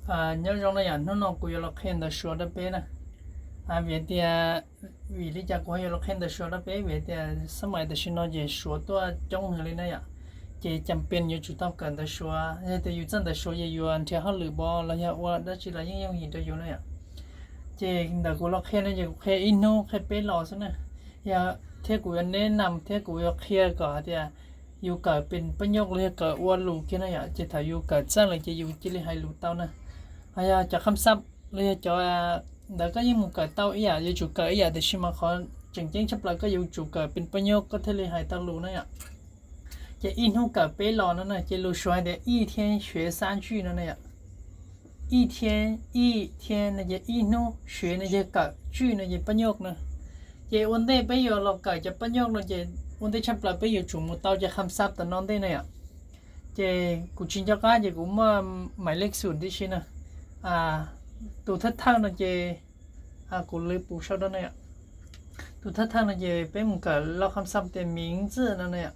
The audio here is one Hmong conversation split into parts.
Nyob zoo na yom, hnub no kuv yuav los qhia ntawv Suav rau peb na. Vim tias, vim li cas kuv ho yuav los qhia ntawv Suav rau peb? Vim tias xab mais tam sim no ces Suav tuaj coob heev li na yom, ces cas pes yuav tsum tau kawm ntawv Suav. Yog tias yus txawj ntawv Suav ces yuav nrhiav hauj lwm pov los yog ua dab tsi los yeej yooj yim rau yus na yom. Ces ntawm kuv los qhia no ces kuv qhia ib hnub qhia peb los xwb na. Yog thiab kuv yuav neb nam thiab kuv yuav qhia kom hais tias yus kawm pes paj nyuj los yog kawm ua lus kiag na yom, ces thaum yus kawm txawj lawm ces yus cia li hais lus tau na. Ho yog cov kham xab los yog cov ntawd koj yeej mus kawm tau ib yam, yuav tsum kawm ib yam, tiam sis mas qhov tseem ceeb tshaj plaws koj yuav tsum kawm pes paj nyuj koj thiaj li hais tau lus na yom. Ces ib hnub kawm peb los no na, ces lus Suav hais tias 一天学三句 no na yom. 一天, 一天 no ces ib hnub, 学 no ces kawm, 句 no ces paj nyuj na. Ces ua ntej peb yuav los kawm cov paj nyuj no ces ua ntej tshaj plaws peb yuav tsum mus tau cov kham xab tom no ntej na yom. Ces kuv tsis nco qab ces kuv muaj mais lej xum tib si na. Tus thawj thawj no ces kuv lwv pus sau rau na yom. Tus thawj thawj no ces peb mus kawm lo kham xab tias 名字 no na yom.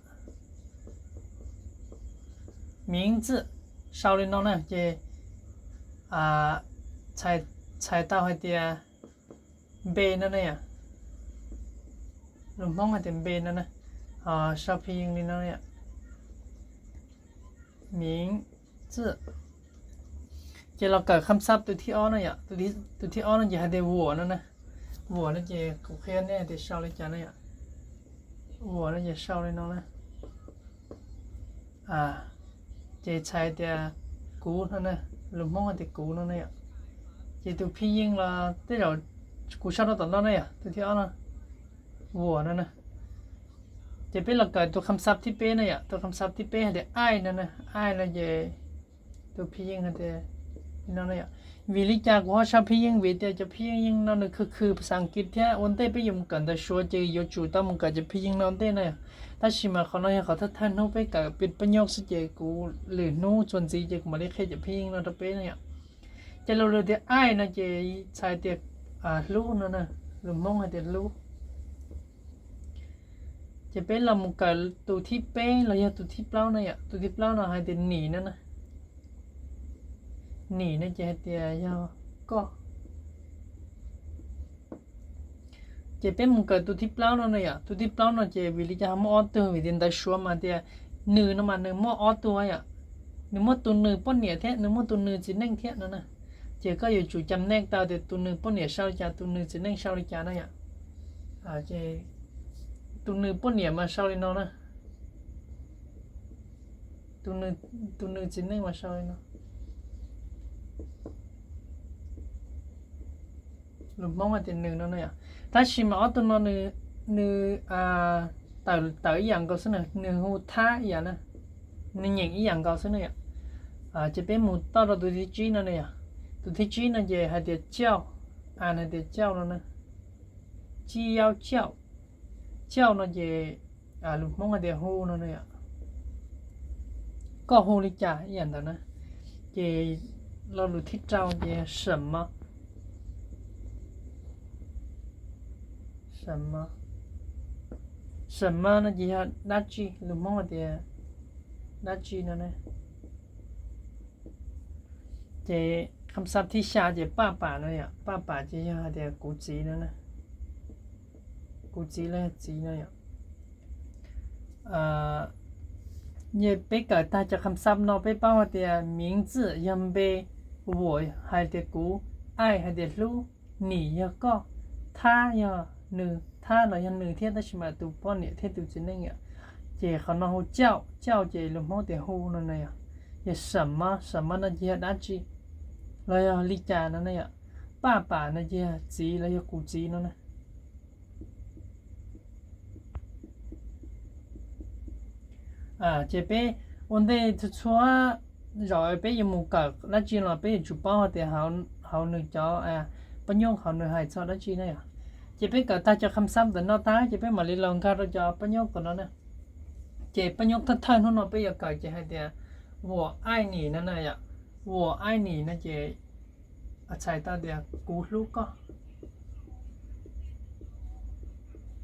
名字 sau li no na ces txhais tau hais tias npe no na yom. Lus Hmoob hais tias npe no na, ho sau phi yeej li no na yom. 名字. Ces los kawm kham xab tus thib ob no yom, tus thib ob no ces hais tias 我 no na. 我 no ces kuv qhia nej hais tias sau li cas na yom. 我 no ces sau li no na. Ces txhais tias kuv no na, lus Hmoob hais tias kuv no na yom. Ces tus phi yeej los tej zaum kuv sau rau tom no na yom, tus thib ob no, 我 no na. Ces peb los kawm tus kham xab thib peb na yom, tus kham xab thib peb hais tias 爱 no na, 爱 no ces tus phi yeej hais tias li no na yom. Vim li cas kuv ho sau phi yeej? Vim tias cov phi yeej yeej no nws khwv khwv phas xas Askiv thiab ua ntej peb yuav mus kawm ntawv Suav ces yuav tsum tau mus kawm cov phi yeej no ntej na yom. Tab sis mas qhov no yog qhov thawj thawj hnub peb kawm pes paj nyuj xwb ces kuv lwm hnub txuas ntxiv ces kuv mam li qhia cov phi yeej no rau peb na yom. Ces lus lwm tias 爱 no ces txhais tias hlub no na, lus Hmoob hais tias hlub. Ces peb los mus kawm tus thib peb los yog tus thib plaub na yom, tus thib plaub no hais tias 你 no na. 你 no ces hais tias yog koj. Ces peb mus kawm tus thib plaub no na yom, tus thib plaub no ces vim li cas ho muaj ob tug? Vim tias ntawv Suav mas tias 你 no mas nws muaj ob tug yom, nws muaj tus 你 poj niam thiab nws muaj tus 你 txiv neej thiab no na. Ces koj yuav tsum cam nej tau tias tus 你 poj niam sau li cas, tus 你 txiv neej sau li cas na yom. Ces tus 你 poj niam mas sau li no na, tus 你 txiv neej mas sau li no. Lus Hmoob hais tias 你 no na yom. Tab sis mas ob tug no nws tawm ib yam nkaus xwb na, nws hu thab ib yam na, nws nyeem ib yam nkaus xwb na yom. Ces peb mus toj rau tus thib tsib no na yom. Tus thib tsib no ces hais tias 叫, a hais tias 叫 no na, 叫, 叫 no ces lus Hmoob hais tias hu no na yom. Koj hu li cas ib yam ntawd na. Ces lo lus thib rau ces 什么, 什么, 什么 no ces yog dab tsi, lus Hmoob hais tias dab tsi no na. Ces kham xab thib xya ces 爸爸 no yom, 爸爸 ces yog hais tias kuv txiv no na, kuv txiv los yog txiv no yom. Peb kawm tag cov kham xab no peb paub hais tias 名字 yog npe, 我 hais tias kuv, 爱 hais tias hlub, 你 yog koj, 他 yog nws, 他 los yog nws thiab tab sis mas tus poj niam thiab tus txiv neej yom. Ces qhov no hu 叫, 叫 ces lus Hmoob tias hu no na yom. Yog 什么, 什么 no ces yog dab tsi los yog li cas no na yom. 爸爸 no ces yog txiv los yog kuv txiv no na. Ces peb ua ntej txhua txhua zaus peb yuav mus kawm dab tsi los peb yuav tsum paub hais tias hauv nws cov paj nyuj hauv nws hais txog dab tsi na yom. Ces peb kawm tag cov kham xab ntawm no tag ces peb mam li los nkag rau cov paj nyuj tom no na. Ces paj nyuj thawj thawj hnub no peb yuav kawm ces hais tias 我爱你 no na yom. 我爱你 no ces txhais tau tias kuv hlub koj,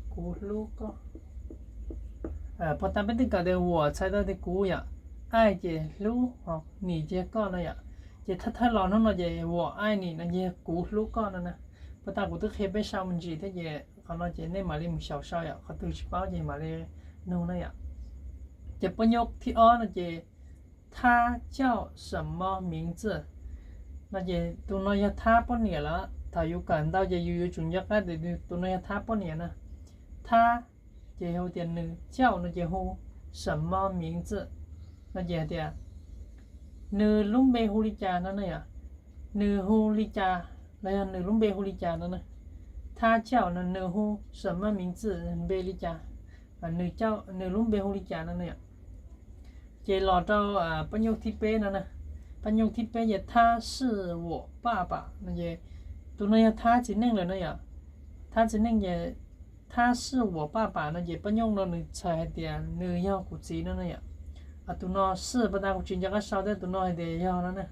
kuv hlub koj. Puag ta peb twb kawm tias 我 txhais tau tias kuv yom, 爱 ces hlub, 你 ces koj no yom. Ces thawj thawj los hnub no ces 我爱你 no ces kuv hlub koj no na. Puag ta kuv twb qhia peb sau me ntsis thiab ces qhov no ces nej mam li mus xyaum sau yom, qhov twg tsis paub ces mam li nug na yom. Ces poj nyuj thib ob no ces 他叫什么名字 no ces tus no yog thab poj niam lawm. Thaum yus kawm ntau ces yus yuav tsum nco qab tias tus no yog thab poj niam na. Thab ces hu tias nws, 叫 no ces hu, 什么名字 no ces hais tias nws lub npe hu li cas no na yom. Nws hu li cas los yog nws lub npe hu li cas no na. 他叫 no nws hu, 什么名字 npe li cas, nws lub npe hu li cas no na yom. Ces los rau poj nyuj thib peb no na. Poj nyuj thib peb ces 他是我爸爸 no ces tus no yog thab txiv neej lawm no yom. 他 txiv neej ces 他是我爸爸 no ces poj nyuj no nws txhais hais tias nws yog kuv txiv no na yom. Tus no 是 puag ta kuv tsis nco qab sau thiab, tus no hais tias yog no na.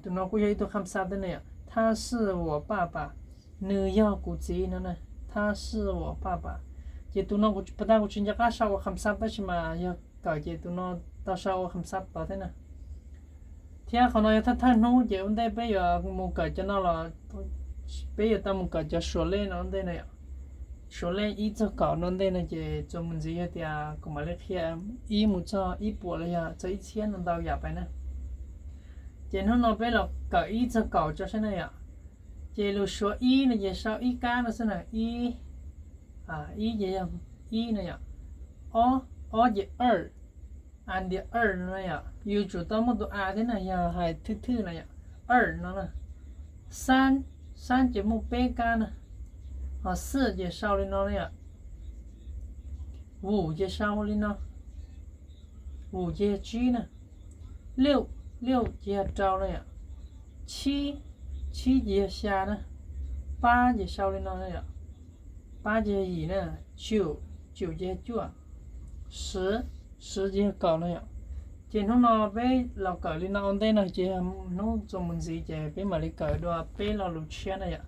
Tus no kuj yog ib tug kham xab thiab ne yom, 他是我爸爸, nws yog kuv txiv no na, 他是我爸爸. Ces tus no puag ta kuv tsis nco qab sau ua kham xab tab sis mas yog kawm ces tus no tau sau ua kham xab tod thiab na. Thiab qhov no yog thawj thawj hnub ces ua ntej peb yuav mus kawm cov no los peb yuav tau mus kawm cov suav lej no ua ntej na yom. Suav lej ib txog kaum no ua ntej no ces txuas mus ntxiv yog tias kuv mam li qhia ib mus txog ib puas los yog txog ib txhiab no ntau yam pais na. Ces hnub no peb los kawm ib txog kaum tso saib na yom. Ces lus suav ib no ces sau ib kab no xwb na, ib, ib ces yog ib no yom. Ob, ob ces 二, อันเดียว 二 no yom, yus tsum tau muaj tus a thiab na yog hais thwj thwj na yom, 二 no na. 三, 三 ces muaj peb kab na, ho 四 ces sau li no na yom. 五 ces sau li no, 五 ces yog tsib na. 六, 六 ces yog rau na yom. 七, 七 ces yog xya na. 八 ces sau li no na yom. 八 ces yog yim na. 九, 九 ces yog cuaj. 十, 十 ces yog kaum na yom. Ces hnub no peb los kawm li no ua ntej no ces hnub txuas mus ntxiv ces peb mam li kawm dua peb lo lus tshiab na yom.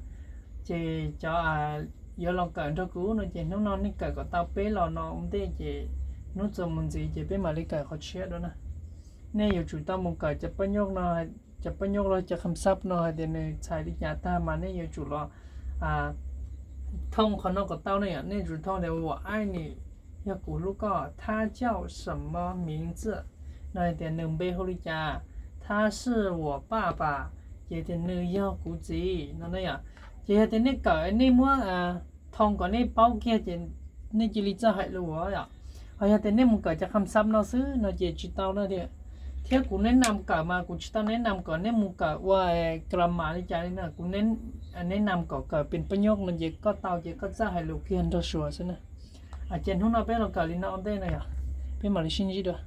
Ces cov yuav los kawm nrog kuv no ces hnub no nej kawm kom tau peb lo no ua ntej ces hnub txuas mus ntxiv ces peb mam li kawm qhov tshiab dua na. Nej yuav tsum tau mus kawm cov paj nyuj no, cov paj nyuj los cov kham xab no hais tias nws txhais li cas tag mas nej yuav tsum los thooj qhov no kom tau ne yom. Nej yuav tsum thooj tias 我爱你 yog kuv hlub koj, 他叫什么名字 no hais tias nws npe hu li cas, 他是我爸爸 ces tias nws yog kuv txiv no na yom. Ces yog tias nej kawm nej muab thooj kom nej paub kiag ces nej cia li txawj hais lus yom. Ho yog tias nej mus kawm cov kham xab no xwb no ces tsis tau na tiag. Thiab kuv neb nam kawm mas kuv tsis tau neb nam kom nej mus kawm ua grammar li cas li na, kuv neb nam kom kawm pes paj nyuj no ces koj tau ces koj txawj hais lus kiag nrog suav xwb na. Ces hnub no peb los kawm li no ua ntej na yom, peb mam li sib ntsib dua.